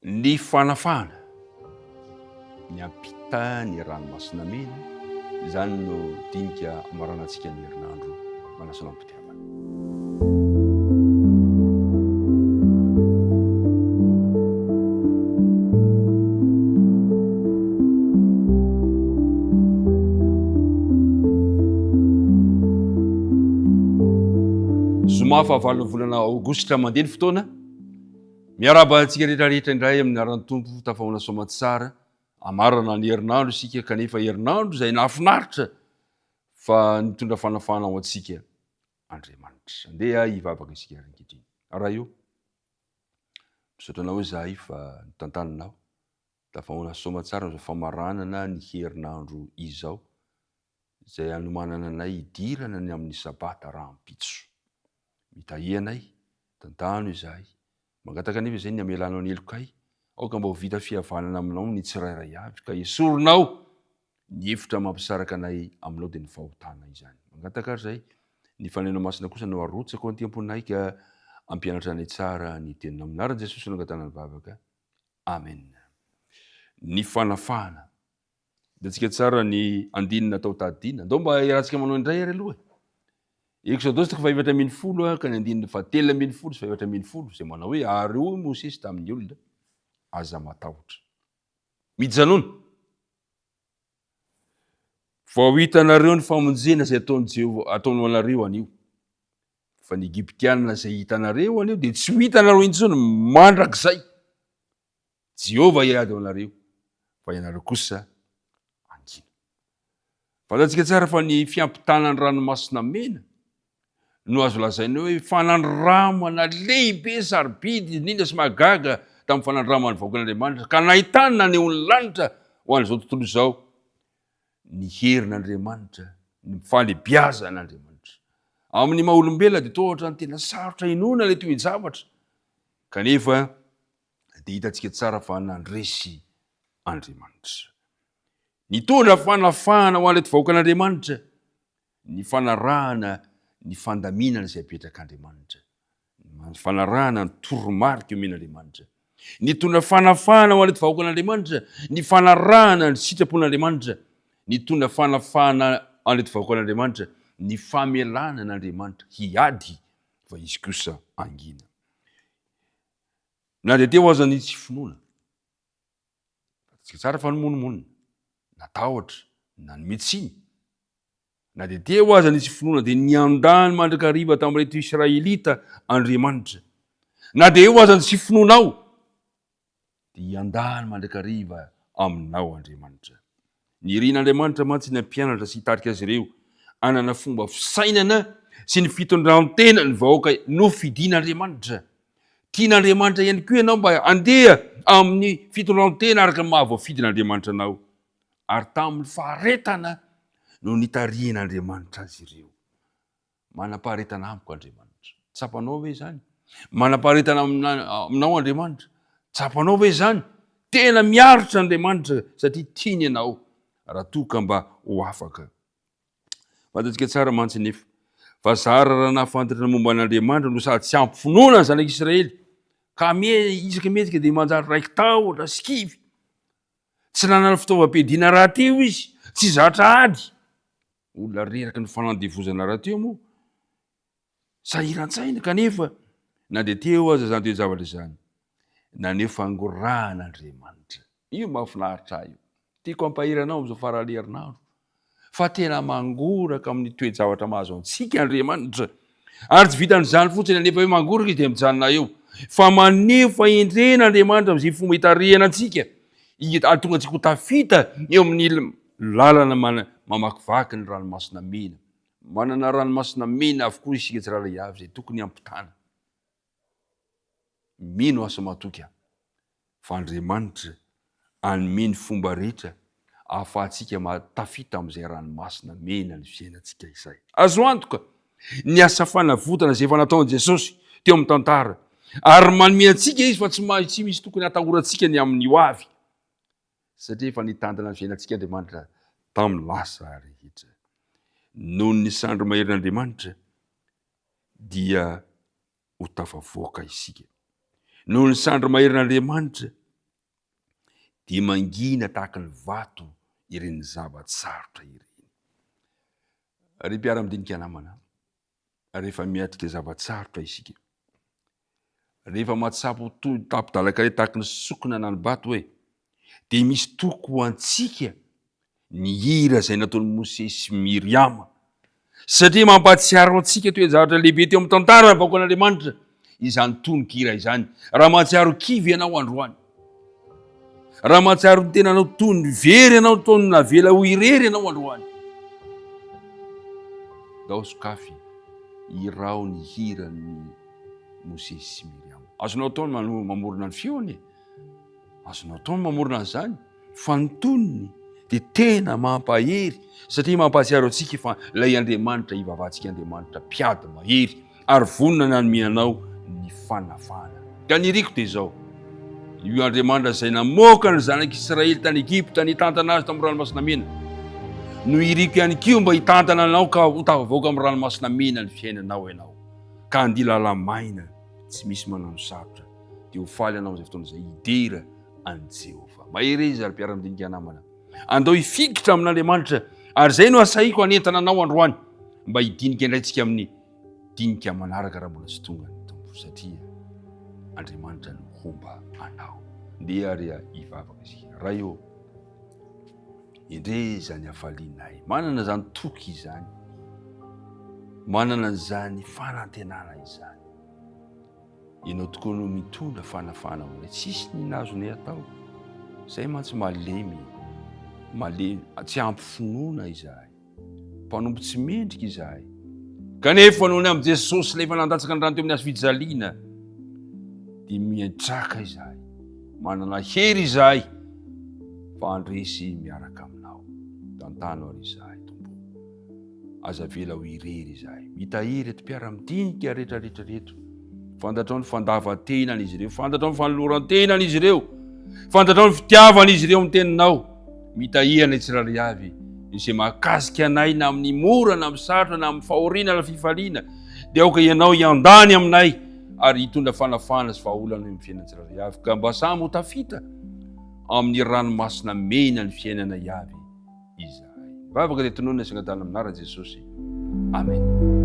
Ny fanafahana, niampita ny ranomasina mena, izany no dinika amaranantsika ny herinandro manasa anao am-pitiavana. Zoma fahavalon'ny volana aogositra mandeha ny fotoana. Miarahaba antsika rehetra rehetra indray amin'ny anaran'ny Tompo tafahoana soamantsara. Amarana ny herinandro isika kanefa herinandro izay nahafinaritra fa nitondra fanafahana ho antsika Andriamanitra. Andeha hivavaka isika ary ankehitriny. Ray o, misaotra anao izahay fa notantaninao. Tafahoana soamantsara amin'izao famaranana ny herinandro izao izay hanomanana anay hidirana ny amin'ny Sabata rahampitso. Mitahia anay, tantano izahay. Mangataka anefa izay ny hamelanao ny helokay. Aoka mba ho vita fihavanana aminao ny tsirairay avy, ka esorinao ny efitra mampisaraka anay aminao dia ny fahotana izany. Mangataka ary izay, ny Fanahinao Masina kosa no arotsako anty am-ponay ka ampianatra anay tsara ny teninao. Amin'ny anaran'i Jesosy no angatahana ny vavaka. Amen. Ny fanafahana. Hitantsika tsara ny andininy natao tadidina. Andao mba hiarahantsika manao indray ary aloha e. Eksodosy toko fahefatra 15 ka ny andininy fahatelo 12 sy fahefatra 12 izay manao hoe ary hoy Mosesy tamin'ny olona, aza matahotra. Mijanona. Fa ho hitanareo ny famonjena izay ataon'i Jehovah ataony ho anareo anio. Fa ny Egyptianina izay hitanareo anio dia tsy ho hitanareo intsony mandrakizay. Jehovah hiady ho anareo, fa ianareo kosa hangina. Fantatsika tsara fa ny fiampitana ny Ranomasina Mena no azo lazaina hoe fanandramana lehibe sarobidy indrindra sy mahagaga tamin'ny fanandraman'ny vahoakan'Andriamanitra, ka nahitany naneho ny lanitra ho an'izao tontolo izao ny herin'Andriamanitra, ny fahalebiazan'Andriamanitra. Amin'ny maha olombelona dia toa ohatran'ny tena sarotra inoana ilay toe-javatra, kanefa dia hitantsika tsara fa nandresy Andriamanitra. Nitondra fanafahana ho an'ireto vahoakan'Andriamanitra ny fanarahana ny fandaminana izay apetrak'Andriamanitra, ny fanarahana ny toromarika omen'Andriamanitra. Nitondra fanafahana ho an'ireto vahoakan'Andriamanitra ny fanarahana ny sitrapon'Andriamanitra. Nitondra fanafahana an'ireto vahoakan'Andriamanitra ny famelana an'Andriamanitra hiady fa izy kosa hangina. Na dia teo aza ny tsy finoana, fantatsika tsara fa nimonomonona, natahotra, nanome tsiny. Na dia teo aza ny tsy finoana dia niandany mandrakariva tamin'ireto Israelita Andriamanitra. Na dia eo aza ny tsy finoanao, dia hiandany mandrakariva aminao Andriamanitra. Nirin'Andriamanitra mantsy ny hampianatra sy hitarika azy ireo hanana fomba fisainana sy ny fitondran-tena ny vahoaka nofidin'Andriamanitra. Tian'Andriamanitra ihany koa ianao mba handeha amin'ny fitondran-tena araka ny maha voafidin'Andriamanitra anao. Ary tamin'ny faharetana no nitarihin'Andriamanitra azy ireo. Manam-paharetana amiko Andriamanitra. Tsapanao ve izany? Manam-paharetana aminao Andriamanitra. Tsapanao ve izany? Tena miaritra Andriamanitra satria tiany ianao raha toa ka mba ho afaka. Fantatsika tsara mantsy nefa fa zara raha nahafantatra ny momba an'Andriamanitra no sady tsy ampy finoana ny zanak'Israely ka isaky mihetsika dia manjary raiki-tahotra sy kivy. Tsy nanana fitaovam-piadiana rahateo izy, tsy zatra ady. Olona reraky ny fanandevozana rahateo moa sahiran-tsaina kanefa na dia teo aza izany toe-javatra izany, naneho fangorahana Andriamanitra. Io mahafinaritra ahy io. Tiako hampahery anao amin'izao faran'ny herinandro fa tena mangoraka amin'ny toe-javatra mahazo antsika Andriamanitra. Ary tsy vitan'izany fotsiny anefa hoe mangoraka izy dia mijanona eo, fa maneho fahendrena Andriamanitra amin'izay fomba itarihana antsika, hahatonga antsika ho tafita eo amin'ny lalana mamakivaky ny ranomasina mena. Manana ranomasina mena avokoa isika tsirairay avy izay tokony hampitana. Mino aho sy matoky aho fa Andriamanitra hanome ny fomba rehetra ahafahantsika mahatafita amin'izay ranomasina mena ny fiainantsika izay. Azo antoka ny asa fanavotana izay efa nataon'i Jesosy teo amin'ny tantara, ary manome antsika Izy fa tsy tsy misy tokony hatahorantsika ny amin'ny ho avy, satria efa nitantana ny fiainantsika Andriamanitra tamin'ny lasa rehetra. Noho ny sandry maherin'Andriamanitra dia ho tafavoaka isika. Noho ny sandry maherin'Andriamanitra. Dia mangina tahaka ny vato ireny zava-tsarotra ireny. Ry mpiara-midinika namana, rehefa miatrika zava-tsarotra isika, rehefa mahatsapa ho toy ny tapi-dalan-kare tahaky ny sokina an'Anibato hoe, dia misy toky ho antsika ny hira izay nataon'i Mosesy sy Miriama, satria mampahatsiaro antsika toe-javatra lehibe teo amin'ny tantaran'ny vahoakan'Andriamanitra izany tonon-kira izany. Raha mahatsiaro kivy ianao androany, raha mahatsiaro ny tenanao toy ny very ianao, toy ny navela ho irery ianao androany, ndao sokafy hirao ny hiran'i Mosesy sy Miriama. Azonao atao ny mamorona ny feony e. Azonao atao ny mamorona an'izany fa ny tonony dia tena mampahery satria mampahatsiaro antsika fa ilay Andriamanitra ivavahantsika Andriamanitra mpiady mahery ary vonona ny hanome anao ny fanafahana. Ka ny iriko dia izao, io Andriamanitra izay namoaka ny zanak'Israely tany Egypta nitantana azy tamin'ny ranomasina mena no iriko ihany koa mba hitantana anao ka ho tafavoaka amin'ny ranomasina mena ny fiainanao ianao ka handia lala-maina tsy misy manano sarotra. dia ho faly ianao amin'izay fotoana izay hidera an'i Jehovah. Mahereza ry mpiara-midinika namana. Andao hifikitra amin'Andriamanitra ary izay no asahiko hanentana anao androany mba hidinika indray tsika amin'ny dinika manaraka raha mbola tsy tonga ny Tompo satria Andriamanitra no homba anao. Ndeha ary hivavaka isika. Ray ô, endrey izany hafalianay. Manana izany toky izany. Manana izany fanantenana izany. Ianao tokoa no mitondra fanafahana ho anay. Tsisy ny azonay atao. Izay mantsy malemy, malemy, tsy ampy finoana izahay. Mpanompo tsy mendrika izahay. Kanefa noho ny amin'i Jesosy ilay efa nandatsaka ny rano teo amin'ny hazo fijaliana, dia miantraka izahay. Manana hery izahay fa handresy miaraka aminao. Tantano ary izahay, Tompo. Aza avela ho irery izahay. Mitahiry ireto mpiara-midinika rehetra rehetra ireto. Fantatrao ny fandavan-tenan'izy ireo, fantatrao ny fanoloran-tenan'izy ireo, fantatrao ny fitiavan'izy ireo ny teninao. Mitahiry anay tsirairay avy izay mahakasika anay na amin'ny mora na amin'ny sarotra na amin'ny fahoriana na fifaliana dia aoka ianao hiandany aminay ary hitondra fanafahana sy vahaolana eo amin'ny fiainana tsirairay avy ka mba samy ho tafita amin'ny ranomasina mena ny fiainanay avy izahay. Vavaka dia tononina sy angatahana amin'ny anaran'i Jesosy. Amen.